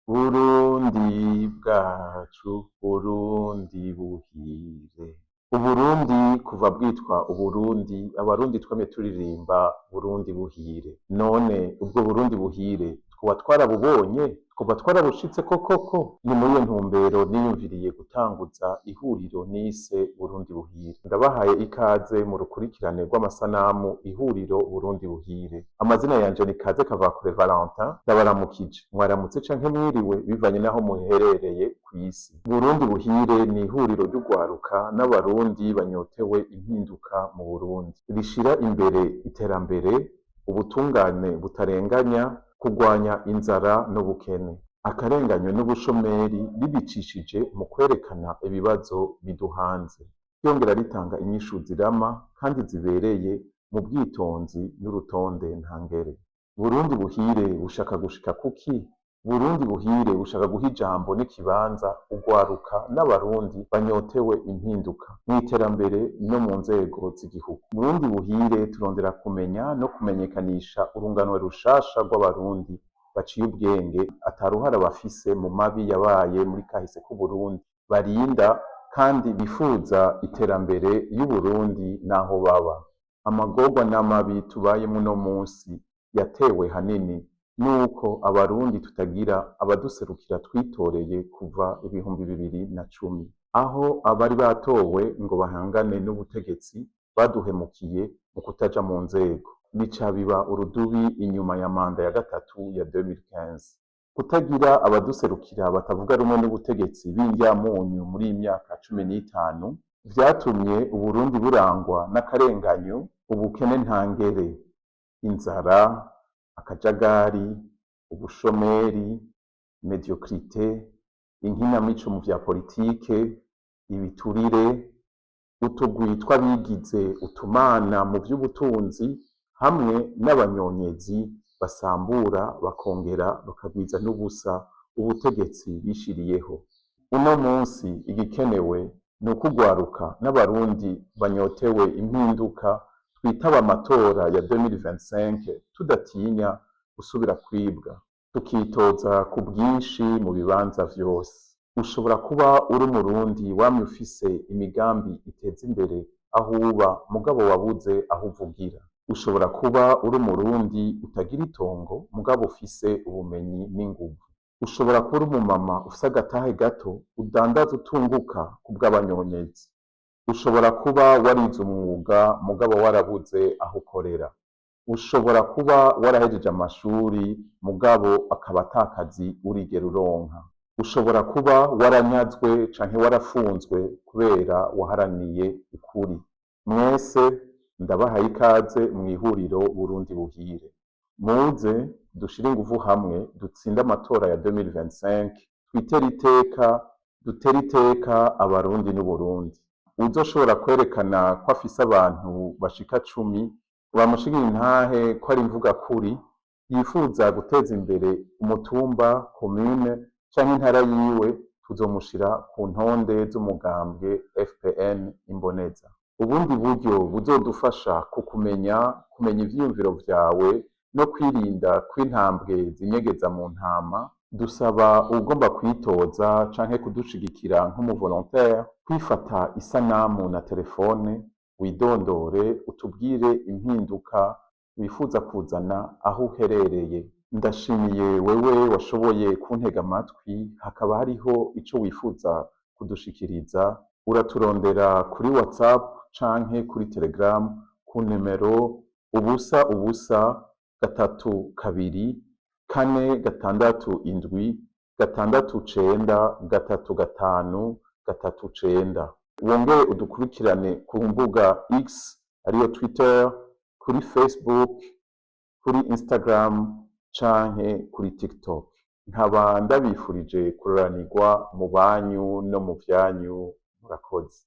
Burundi bwacu, Burundi buhire. Uburundi kuva bwitwa Uburundi, Abarundi twamye turirimba Burundi buhire. None ubwo Burundi buhire twoba twarabubonye? Twoba twarabushitseko koko? Ni muri iyo ntumbero niyumviriye gutanguza ihuriro nise Burundi buhire. Ndabahaye ikaze mu rukurikirane rw'amasanamu ihuriro Burundi buhire. Amazina yanje ni Kaze Kavakure Valentin, ndabaramukije. Mwaramutse canke mwiriwe bivanye n'aho muherereye kw'isi. Burundi buhire ni ihuriro ry'urwaruka n'Abarundi banyotewe impinduka mu Burundi. Rishira imbere iterambere, ubutungane butarenganya, kurwanya inzara n'ubukene, akarenganyo n'ubushomeri, ribicishije mu kwerekana ibibazo biduhanze. Ryongera ritanga inyishu zirama kandi zibereye mu bwitonzi n'urutonde ntangere. Burundi buhire bushaka gushika kuki? Burundi buhire bushaka guha ijambo n'ikibanza urwaruka n'Abarundi banyotewe impinduka mw'iterambere no mu nzego z'igihugu. Burundi buhire turondera kumenya no kumenyekanisha urunganwe rushasha rw'Abarundi baciye ubwenge, ataruhara bafise mu mabi yabaye muri kahise k'Uburundi, barinda kandi bifuza iterambere y'Uburundi n'aho baba. Amagorwa n'amabi tubayemwo uno munsi yatewe hanini nuko Abarundi tutagira abaduserukira twitoreye kuva 2010, aho abari batowe ngo bahangane n'ubutegetsi baduhemukiye mu kutaja mu nzego, bica biba urudubi inyuma ya manda ya gatatu ya 2015. Kutagira abaduserukira batavuga rumwe n'ubutegetsi b'indyamunyu muri iyi myaka 15 vyatumye Uburundi burangwa n'akarenganyo, ubukene ntangere, inzara, akajagari, ubushomeri, médiocrité, inkinamico mu vya politike, ibiturire, utugwi tw'abigize utumana mu vy'ubutunzi hamwe n'abanyonyezi basambura bakongera bakagwiza n'ubusa ubutegetsi bishiriyeho. Uno munsi igikenewe ni uko urwaruka n'Abarundi banyotewe impinduka twitaba amatora ya 2025 tudatinya gusubira kwibwa, tukitoza ku bwinshi mu bibanza vyose. Ushobora kuba uri Umurundi wamye ufise imigambi iteza imbere aho uba, mugabo wabuze aho uvugira. Ushobora kuba uri Umurundi utagira itongo, mugabo ufise ubumenyi n'inguvu. Ushobora kuba uri umumama ufise agatahe gato udandaza utunguka kubw'abanyonyezi. Ushobora kuba warize umwuga, mugabo warabuze aho ukorera. Ushobora kuba warahejeje amashuri, mugabo akaba ata kazi urigera uronka. Ushobora kuba waranyazwe canke warafunzwe kubera waharaniye ukuri. Mwese ndabahaye ikaze mw'ihuriro Burundi buhire. Muze dushire inguvu hamwe dutsinde amatora ya 2025, twitere iteka, dutere iteka Abarundi n'Uburundi. Uwuzoshobora kwerekana ko afise abantu bashika 10 bamushigira intahe ko ari imvugakuri, yifuza guteza imbere umutumba, komine canke intara yiwe, tuzomushira ku ntonde z'umugambwe FPN Imboneza. Ubundi buryo buzodufasha kukumenya, kumenya ivyiyumviro vyawe no kwirinda kw'intambwe zinyegeza mu ntama, dusaba uwugomba kwitoza canke kudushigikira nk'umuvolontaire kwifata isanamu na telefone, widondore, utubwire impinduka wifuza kuzana aho uherereye. Ndashimiye wewe washoboye kuntega amatwi. Hakaba hariho ico wifuza kudushikiriza, uraturondera kuri WhatsApp canke kuri Telegram ku nimero 000 326 69 35 39. Wongere udukurikirane ku mbuga X, ariyo Twitter, kuri Facebook, kuri Instagram canke kuri TikTok. Nkaba ndabifurije kuroranirwa mu banyu no mu vyanyu. Murakoze.